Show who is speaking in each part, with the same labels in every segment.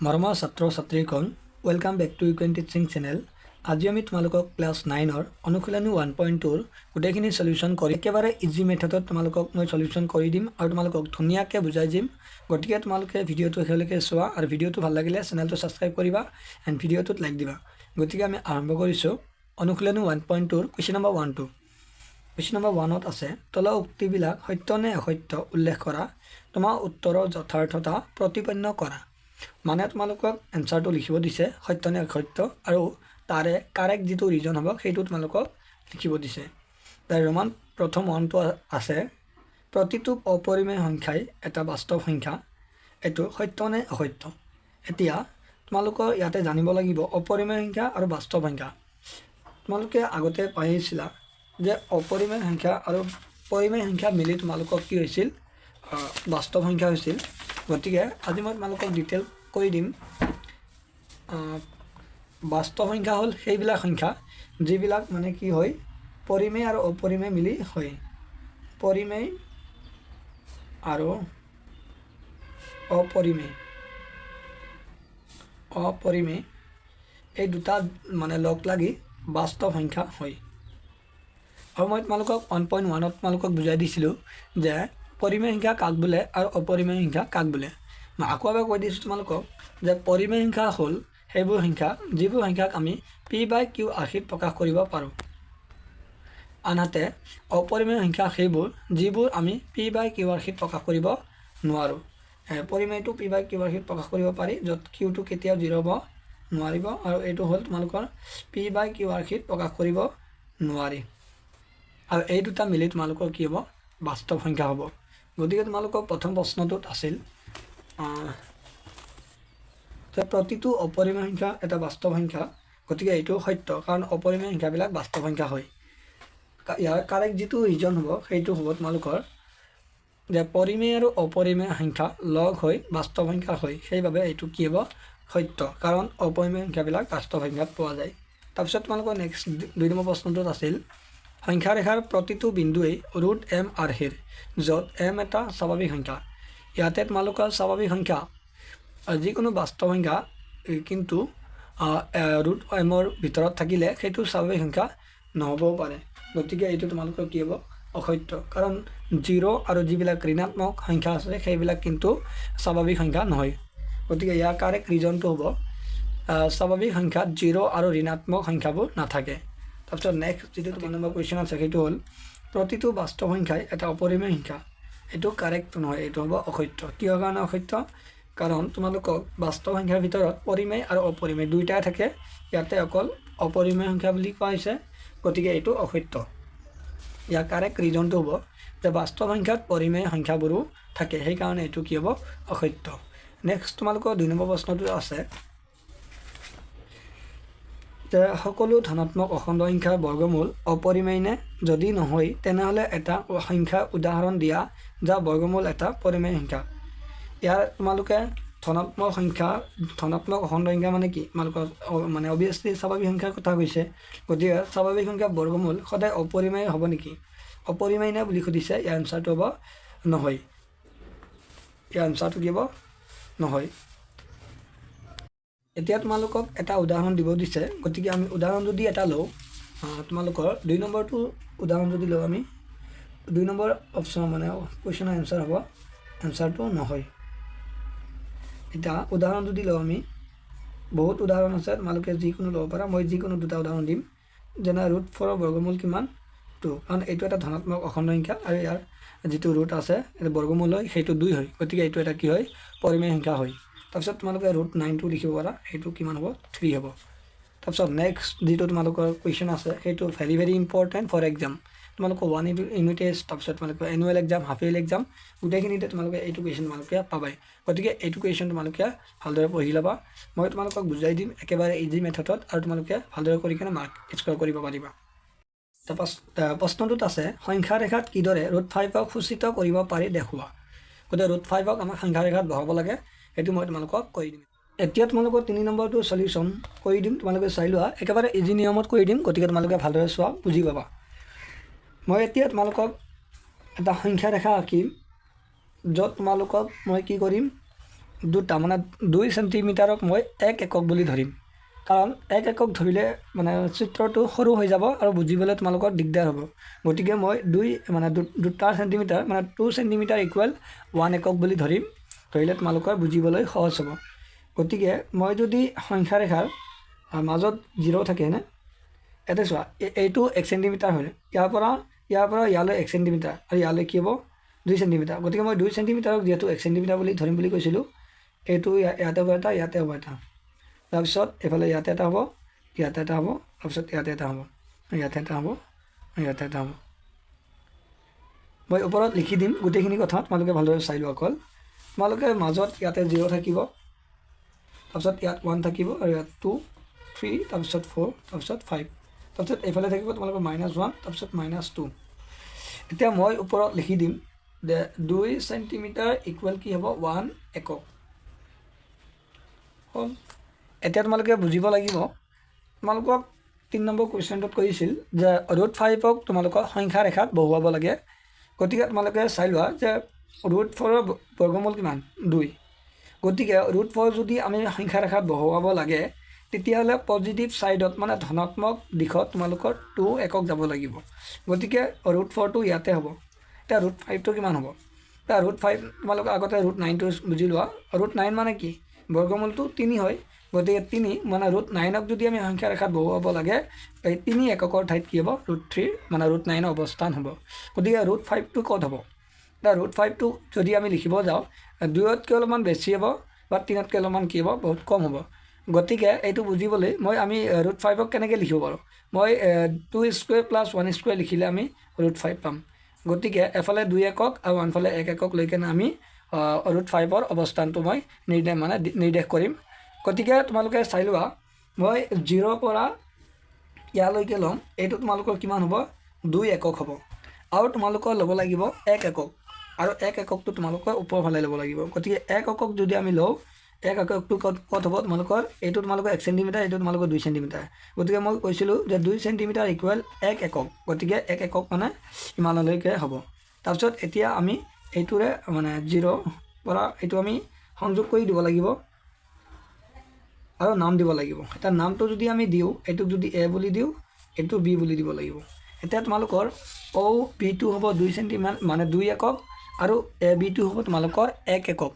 Speaker 1: মৰমৰ ছাত্ৰ ছাত্ৰীসকল, welcome back to Ukraine teaching channel. আজি আমি তোমালোকক ক্লাছ নাইনৰ অনুশীলনী 1.2ৰ গোটেইখিনি চলিউশ্যন কৰি একেবাৰে ইজি মেথডত তোমালোকক মই চলিউশ্যন কৰি দিম আৰু তোমালোকক ধুনীয়াকৈ বুজাই দিম। গতিকে তোমালোকে ভিডিঅ'টো শেষলৈকে চোৱা আৰু ভিডিঅ'টো ভাল লাগিলে চেনেলটো ছাবস্ক্ৰাইব কৰিবা এণ্ড ভিডিঅ'টোত লাইক দিবা। গতিকে আমি আৰম্ভ কৰিছোঁ অনুশীলনী 1.2ৰ কুৱেশ্যন নম্বৰ ওৱানটো। কুৱেশ্যন নম্বৰ ওৱানত আছে, তলৰ উক্তিবিলাক সত্য নে অসত্য উল্লেখ কৰা, তোমাৰ উত্তৰৰ যথাৰ্থতা প্ৰতিপন্ন কৰা। মানে তোমালোকক এনচাৰটো লিখিব দিছে সত্য নে অসত্য আৰু তাৰে কাৰেক্ট যিটো ৰিজন হ'ব, সেইটো তোমালোকক লিখিব দিছে। তাৰ ৰোমান প্ৰথম ওৱানটো আছে, প্ৰতিটো অপৰিমেয় সংখ্যাই এটা বাস্তৱ সংখ্যা, এইটো সত্য নে অসত্য? এতিয়া তোমালোকৰ ইয়াতে জানিব লাগিব অপৰিমেয় সংখ্যা আৰু বাস্তৱ সংখ্যা। তোমালোকে আগতে পাইছিলা যে অপৰিমেয় সংখ্যা আৰু পৰিমেয় সংখ্যা মিলি তোমালোকক কি হৈছিল? বাস্তৱ সংখ্যা হৈছিল। গতিকে আজি মই তোমালোকক ডিটেইল কৰি দিম। বাস্তৱ সংখ্যা হ'ল সেইবিলাক সংখ্যা যিবিলাক মানে কি হয়, পৰিমেয় আৰু অপৰিমেয় মিলি হয়। পৰিমেয় আৰু অপৰিমেয় এই দুটা মানে লগ লাগি বাস্তৱ সংখ্যা হয়। আৰু মই তোমালোকক 1.1ত তোমালোকক বুজাই দিছিলোঁ যে পৰিমেয় সংখ্যা কাক বোলে আৰু অপৰিমেয় সংখ্যা কাক বোলে। মই আকৌ এবাৰ কৈ দিছোঁ তোমালোকক যে পৰিমেয় সংখ্যা হ'ল সেইবোৰ সংখ্যা যিবোৰ সংখ্যাক আমি পি বাই কিউ আৰ্হিত প্ৰকাশ কৰিব পাৰোঁ। আনহাতে অপৰিমেয় সংখ্যা সেইবোৰ যিবোৰ আমি পি বাই কিউ আৰ্হিত প্ৰকাশ কৰিব নোৱাৰোঁ। পৰিমেয়টো পি বাই কিউ আৰ্হিত প্ৰকাশ কৰিব পাৰি, য'ত কিউটো কেতিয়াও জিৰ' হ'ব নোৱাৰিব, আৰু এইটো হ'ল তোমালোকৰ পি বাই কিউ আৰ্হিত প্ৰকাশ কৰিব নোৱাৰি। আৰু এই দুটা মিলি তোমালোকৰ কি হ'ব? বাস্তৱ সংখ্যা হ'ব। গতিকে তোমালোকৰ প্ৰথম প্ৰশ্নটোত আছিল যে প্ৰতিটো অপৰিমেয় সংখ্যা এটা বাস্তৱ সংখ্যা। গতিকে এইটো সত্য, কাৰণ অপৰিমেয় সংখ্যাবিলাক বাস্তৱ সংখ্যা হয়। ইয়াৰ কাৰেক্ট যিটো ৰিজন হ'ব, সেইটো হ'ব তোমালোকৰ যে পৰিমেয় আৰু অপৰিমেয় সংখ্যা লগ হৈ বাস্তৱ সংখ্যা হয়। সেইবাবে এইটো কি হ'ব? সত্য, কাৰণ অপৰিমেয় সংখ্যাবিলাক বাস্তৱ সংখ্যাত পোৱা যায়। তাৰপিছত তোমালোকৰ নেক্সট দুই নম্বৰ প্ৰশ্নটোত আছিল, সংখ্যাৰেখাৰ প্ৰতিটো বিন্দুৱেই ৰুট এম আৰ্হিৰ, য'ত এম এটা স্বাভাৱিক সংখ্যা। ইয়াতে তোমালোকৰ স্বাভাৱিক সংখ্যা, যিকোনো বাস্তৱ সংখ্যা কিন্তু ৰুট এমৰ ভিতৰত থাকিলে সেইটো স্বাভাৱিক সংখ্যা নহ'বও পাৰে। গতিকে এইটো তোমালোকৰ কি হ'ব? অসত্য, কাৰণ জিৰ' আৰু যিবিলাক ঋণাত্মক সংখ্যা আছে, সেইবিলাক কিন্তু স্বাভাৱিক সংখ্যা নহয়। গতিকে ইয়াৰ কাৰেক্ট ৰিজনটো হ'ব স্বাভাৱিক সংখ্যাত জিৰ' আৰু ঋণাত্মক সংখ্যাবোৰ নাথাকে। তাৰপিছত নেক্সট যিটো তোমাৰ নম্বৰ কুৱেশ্যন আছে, সেইটো হ'ল প্ৰতিটো বাস্তৱ সংখ্যাই এটা অপৰিমেয় সংখ্যা। এইটো কাৰেক্ট নহয়, এইটো হ'ব অসত্য। কিহৰ কাৰণে অসত্য? কাৰণ তোমালোকক বাস্তৱ সংখ্যাৰ ভিতৰত পৰিমেয় আৰু অপৰিমেয় দুয়োটাই থাকে। ইয়াতে অকল অপৰিমেয় সংখ্যা বুলি কোৱা হৈছে, গতিকে এইটো অসত্য। ইয়াৰ কাৰেক্ট ৰিজনটো হ'ব যে বাস্তৱ সংখ্যাত পৰিমেয় সংখ্যাবোৰো থাকে, সেইকাৰণে এইটো কি হ'ব? অসত্য। নেক্সট তোমালোকৰ দুই নম্বৰ প্ৰশ্নটো আছে যে সকলো ধনাত্মক অখণ্ড সংখ্যাৰ বৰ্গমূল অপৰিমেয় নে? যদি নহয়, তেনেহ'লে এটা সংখ্যাৰ উদাহৰণ দিয়া যাৰ বৰ্গমূল এটা পৰিমেয় সংখ্যা। ইয়াৰ তোমালোকে ধনাত্মক সংখ্যা, ধনাত্মক অখণ্ড সংখ্যা মানে কি? তোমালোকৰ মানে অভিয়াছলি স্বাভাৱিক সংখ্যাৰ কথা কৈছে। গতিকে স্বাভাৱিক সংখ্যা বৰ্গমূল সদায় অপৰিমেয় হ'ব নেকি? অপৰিমেয় নে বুলি সুধিছে। ইয়াৰ এনচাৰটো হ'ব নহয়। ইয়াৰ এনচাৰটো কি হ'ব? নহয়। এতিয়া তোমালোকক এটা উদাহৰণ দিব দিছে। গতিকে আমি উদাহৰণ যদি এটা লওঁ, তোমালোকৰ দুই নম্বৰটো উদাহৰণ যদি লওঁ আমি, দুই নম্বৰ অপশ্যন মানে কুৱেশ্যনৰ এনচাৰ হ'ব, এনচাৰটো নহয়। এতিয়া উদাহৰণ যদি লওঁ আমি, বহুত উদাহৰণ আছে, তোমালোকে যিকোনো ল'ব পাৰা। মই যিকোনো দুটা উদাহৰণ দিম, যেনে ৰুট ফ'ৰৰ বৰ্গমূল কিমান? টু। কাৰণ এইটো এটা ধনাত্মক অখণ্ড সংখ্যা আৰু ইয়াৰ যিটো ৰুট আছে, এইটো বৰ্গমূল হয়, সেইটো দুই হয়। গতিকে এইটো এটা কি হয়? পৰিমেয় সংখ্যা হয়। তাৰপিছত তোমালোকে ৰুট নাইনটো লিখিব পাৰা। সেইটো কিমান হ'ব? থ্ৰী হ'ব। তাৰপিছত নেক্সট যিটো তোমালোকৰ কুৱেশ্যন আছে, সেইটো very very important for exam. তোমালোকৰ ওৱান ইউনিট টেষ্ট, তাৰপিছত তোমালোকৰ annual exam, half yearly exam, গোটেইখিনিতে তোমালোকে এইটো কুৱেশ্যন তোমালোকে পাবাই। গতিকে এইটো কুৱেশ্যন তোমালোকে ভালদৰে পঢ়ি ল'বা। মই তোমালোকক বুজাই দিম একেবাৰে ইজি মেথডত আৰু তোমালোকে ভালদৰে কৰি কিনে মাৰ্ক স্ক'ৰ কৰিব পাৰিবা। তাৰপাছ প্ৰশ্নটোত আছে, সংখ্যা ৰেখাত কিদৰে ৰুট ফাইভক সূচিত কৰিব পাৰি দেখুওৱা। গতিকে ৰুট ফাইভক আমাক সংখ্যা ৰেখাত বহাব লাগে, সেইটো মই তোমালোকক কৰি দিম। এতিয়া তোমালোকৰ তিনি নম্বৰটো চলিউশ্যন কৰি দিম, তোমালোকে চাই লোৱা। একেবাৰে ইজি নিয়মত কৰি দিম, গতিকে তোমালোকে ভালদৰে চোৱা, বুজি পাবা। মই এতিয়া তোমালোকক এটা সংখ্যা ৰেখা আঁকিম, য'ত তোমালোকক মই কি কৰিম? দুটা মানে 2 চেণ্টিমিটাৰক মই 1 একক বুলি ধৰিম, কাৰণ 1 একক ধৰিলে মানে চিত্ৰটো সৰু হৈ যাব আৰু বুজিবলৈ তোমালোকৰ দিগদাৰ হ'ব। গতিকে মই দুই মানে দুটা চেণ্টিমিটাৰ মানে 2 চেণ্টিমিটাৰ ইকুৱেল 1 একক বুলি ধৰিম, ধৰিলে তোমালোকৰ বুজিবলৈ সহজ হ'ব। গতিকে মই যদি সংখ্যা ৰেখাৰ মাজত 0 থাকে হয়নে, ইয়াতে চোৱা এইটো 1 চেণ্টিমিটাৰ হয়, ইয়াৰ পৰা ইয়ালৈ 1 চেণ্টিমিটাৰ আৰু ইয়ালৈ কি হ'ব 2 চেণ্টিমিটাৰ। গতিকে মই 2 চেণ্টিমিটাৰক যিহেতু 1 চেণ্টিমিটাৰ বুলি ধৰিম বুলি কৈছিলোঁ, এইটো ইয়াতে হ'ব এটা, ইয়াতে হ'ব এটা, তাৰপিছত এইফালে ইয়াতে এটা হ'ব, ইয়াতে এটা হ'ব, তাৰপিছত ইয়াতে এটা হ'ব, ইয়াতে এটা হ'ব, ইয়াতে এটা হ'ব। মই ওপৰত লিখি দিম গোটেইখিনি কথা, তোমালোকে ভালদৰে চাই লোৱা। অকল তোমালোকে মাজত ইয়াতে 0 থাকিব, তাৰপিছত ইয়াত 1 থাকিব আৰু ইয়াত 2 3 তাৰপিছত 4 তাৰপিছত 5, তাৰপিছত এইফালে থাকিব তোমালোকৰ -1 তাৰপিছত -2। এতিয়া মই ওপৰত লিখি দিম যে 2 চেণ্টিমিটাৰ ইকুৱেল কি হ'ব 1 একক হ'ল। এতিয়া তোমালোকে বুজিব লাগিব, তোমালোকক 3 নম্বৰ কুৱেশ্যনটোত কৈছিল যে √5ক তোমালোকৰ সংখ্যা ৰেখাত বহুৱাব লাগে। গতিকে তোমালোকে চাই লোৱা যে √4ৰ বৰ্গমূল কিমান 2। গতিকে √4 যদি আমি সংখ্যা ৰেখাত বহুৱাব লাগে তেতিয়াহ'লে পজিটিভ ছাইডত মানে ধনাত্মক দিশত তোমালোকৰ 2 একক যাব লাগিব। গতিকে √4টো ইয়াতে হ'ব। এতিয়া √5টো কিমান হ'ব? এতিয়া √5 তোমালোকে আগতে √9টো বুজি লোৱা। √9 মানে কি? বৰ্গমূলটো 3 হয়। গতিকে 3 মানে √9ক যদি আমি সংখ্যা ৰেখাত বহুৱাব লাগে, এই 3 এককৰ ঠাইত কি হ'ব √3 মানে √9ৰ অৱস্থান হ'ব। গতিকে √5টো ক'ত হ'ব? এতিয়া √5টো যদি আমি লিখিব যাওঁ 2তকৈ অলপমান বেছি হ'ব বা 3তকৈ অলপমান কি হ'ব বহুত কম হ'ব। গতিকে এইটো বুজিবলৈ আমি √5ক কেনেকৈ লিখিব পাৰোঁ? মই 2 স্কুৱেৰ প্লাছ 1 স্কুৱেৰ লিখিলে আমি √5 পাম। গতিকে এফালে 2 একক আৰু আনফালে 1 একক লৈ কেনে আমি √5ৰ অৱস্থানটো মই নিৰ্দেশ কৰিম। গতিকে তোমালোকে চাই লোৱা, মই 0 পৰা ইয়ালৈকে ল'ম, এইটো তোমালোকৰ কিমান হ'ব 2 একক হ'ব আৰু তোমালোকৰ ল'ব লাগিব 1 একক আৰু 1 এককটো তোমালোকৰ ওপৰফালে ল'ব লাগিব। গতিকে 1 একক যদি আমি লওঁ, 1 এককটো ক'ত হ'ব তোমালোকৰ? এইটো তোমালোকৰ 1 চেণ্টিমিটাৰ, এইটো তোমালোকৰ 2 চেণ্টিমিটাৰ। গতিকে মই কৈছিলোঁ যে 2 চেণ্টিমিটাৰ ইকুৱেল 1 একক, গতিকে 1 একক মানে ইমানলৈকে হ'ব। তাৰপিছত এতিয়া আমি এইটোৰে মানে 0 পৰা এইটো আমি সংযোগ কৰি দিব লাগিব আৰু নাম দিব লাগিব। এতিয়া নামটো যদি আমি দিওঁ, এইটোক যদি এ বুলি দিওঁ, এইটো বি বুলি দিব লাগিব। এতিয়া তোমালোকৰ অ' বিটো হ'ব 2 চেণ্টিমিটাৰ মানে 2 একক আৰু এ বিটো হ'ব তোমালোকৰ 1 একক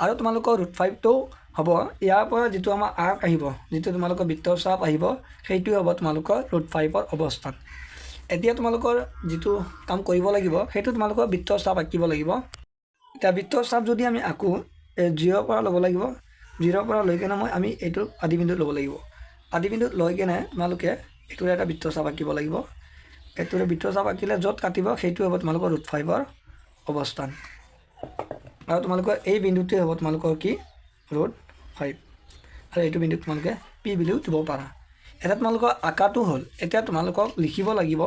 Speaker 1: আৰু তোমালোকৰ √5টো হ'ব ইয়াৰ পৰা যিটো আমাৰ আৰ্ক আহিব, যিটো তোমালোকৰ বৃত্তচাপ আহিব, সেইটোৱে হ'ব তোমালোকৰ √5ৰ অৱস্থান। এতিয়া তোমালোকৰ যিটো কাম কৰিব লাগিব সেইটো তোমালোকৰ বৃত্তচাপ আঁকিব লাগিব। এতিয়া বৃত্তচাপ যদি আমি আঁকো, এই 0 পৰা ল'ব লাগিব, 0 পৰা লৈ কেনে আমি এইটো আদি বিন্দুত ল'ব লাগিব। আদি বিন্দুত লৈ কেনে তোমালোকে এইটোৰে এটা বৃত্তচাপ আঁকিব লাগিব। এইটোৰে বৃত্তচাপ আঁকিলে য'ত কাটিব সেইটো হ'ব তোমালোকৰ √5ৰ অৱস্থান আৰু তোমালোকৰ এই বিন্দুটোৱে হ'ব তোমালোকৰ কি √5 আৰু এইটো বিন্দুত তোমালোকে পি বুলিও দিব পাৰা। এতিয়া তোমালোকৰ আঁকাটো হ'ল, এতিয়া তোমালোকক লিখিব লাগিব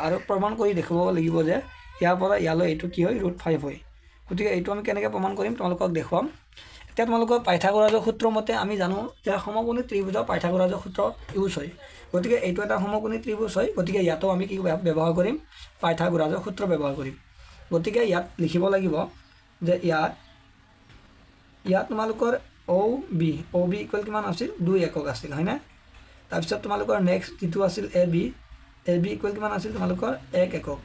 Speaker 1: আৰু প্ৰমাণ কৰি দেখুৱাব লাগিব যে ইয়াৰ পৰা ইয়ালৈ এইটো কি হয় √5 হয়। গতিকে এইটো আমি কেনেকৈ প্ৰমাণ কৰিম তোমালোকক দেখুৱাম। এতিয়া তোমালোকৰ পাইথাগোৰাছৰ সূত্ৰ মতে আমি জানো যে সমকোণী ত্ৰিভুজৰ পাইথাগোৰাছৰ সূত্ৰ ইউজ হয়। গতিকে এইটো এটা সমকোণী ত্ৰিভুজ হয়, গতিকে ইয়াতো আমি কি ব্যৱহাৰ কৰিম? পাইথাগোৰাছৰ সূত্ৰ ব্যৱহাৰ কৰিম। গতিকে ইয়াত লিখিব লাগিব যে ইয়াত তোমালোকৰ অ' বি ইকুৱেল কিমান আছিল 2 একক আছিল হয়নে? তাৰপিছত তোমালোকৰ নেক্সট যিটো আছিল এ বি ইকুৱেল কিমান আছিল তোমালোকৰ 1 একক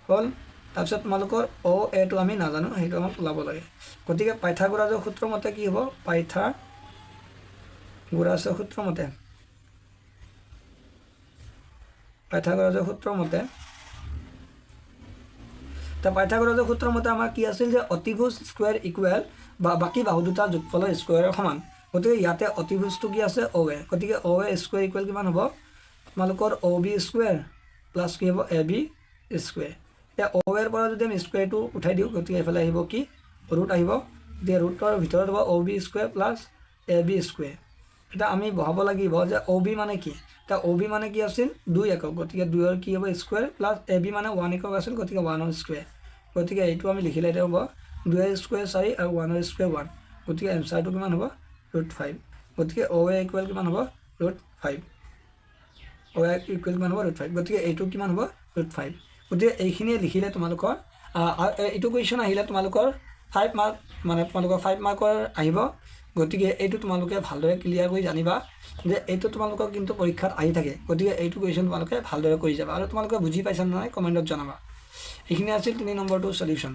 Speaker 1: হ'ল। তাৰপিছত তোমালোকৰ অ' এটো আমি নাজানো, সেইটো আমাক ওলাব লাগে। গতিকে পাইথাগোৰাছৰ সূত্ৰ মতে কি হ'ব? পাইথাগোৰাছৰ সূত্ৰ মতে পাইথাগোৰাছৰ সূত্ৰ মতে আমাৰ কি আছিল যে অতিভুজ স্কুৱেৰ ইকুৱেল বা বাকী বাহু দুটা যোগফলৰ স্কুৱেৰৰ সমান। গতিকে ইয়াতে অতিভুজটো কি আছে অ' এ, গতিকে অ' এ স্কুৱেৰ ইকুৱেল কিমান হ'ব তোমালোকৰ অ' বি স্কুৱেৰ প্লাছ কি হ'ব এ বি স্কুৱেৰ। এতিয়া অ' এৰ পৰা যদি আমি স্কুৱেৰটো উঠাই দিওঁ, গতিকে এইফালে আহিব কি ৰুট আহিব, গতিকে ৰুটৰ ভিতৰত হ'ব O B square plus A B square. এতিয়া আমি বহাব লাগিব যে অ' বি মানে কি? এতিয়া অ' বি মানে কি আছিল 2 একক, গতিকে 2ৰ কি হ'ব স্কুৱেৰ প্লাছ এ বি মানে 1 একক আছিল, গতিকে 1ৰ স্কুৱেৰ। গতিকে এইটো আমি লিখিলে এতিয়া হ'ব 2ৰ স্কুৱেৰ 4 আৰু 1ৰ স্কুৱেৰ 1, গতিকে এনচাৰটো কিমান হ'ব √5। গতিকে অ' এ ইকুৱেল কিমান হ'ব √5, অ' এ ইকুৱেল কিমান হ'ব √5। গতিকে এইটো কিমান হ'ব √5। গতিকে এইখিনিয়ে লিখিলে তোমালোকৰ এইটো কুৱেশ্যন আহিলে তোমালোকৰ 5 মাৰ্ক, মানে তোমালোকৰ 5 মাৰ্কৰ আহিব। গতিকে এইটো তোমালোকে ভালদৰে ক্লিয়াৰ কৰি জানিবা যে এইটো তোমালোকৰ কিন্তু পৰীক্ষাত আহি থাকে। গতিকে এইটো কুৱেশ্যন তোমালোকে ভালদৰে কৰি যাবা আৰু তোমালোকে বুজি পাইছা নে নাই কমেণ্টত জনাবা। এইখিনি আছিল 3 নম্বৰটো চলিউশ্যন।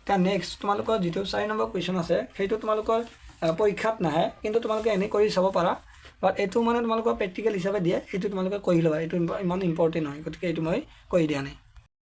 Speaker 1: এতিয়া নেক্সট তোমালোকৰ যিটো 4 নম্বৰ কুৱেশ্যন আছে, সেইটো তোমালোকৰ পৰীক্ষাত নাহে, কিন্তু তোমালোকে এনেই কৰি চাব পাৰা। বাট এইটো মানে তোমালোকৰ প্ৰেক্টিকেল হিচাপে দিয়ে, সেইটো তোমালোকে কৰি ল'বা। এইটো ইমান ইম্পৰ্টেণ্ট নহয়, গতিকে এইটো মই কৰি দিয়া নাই।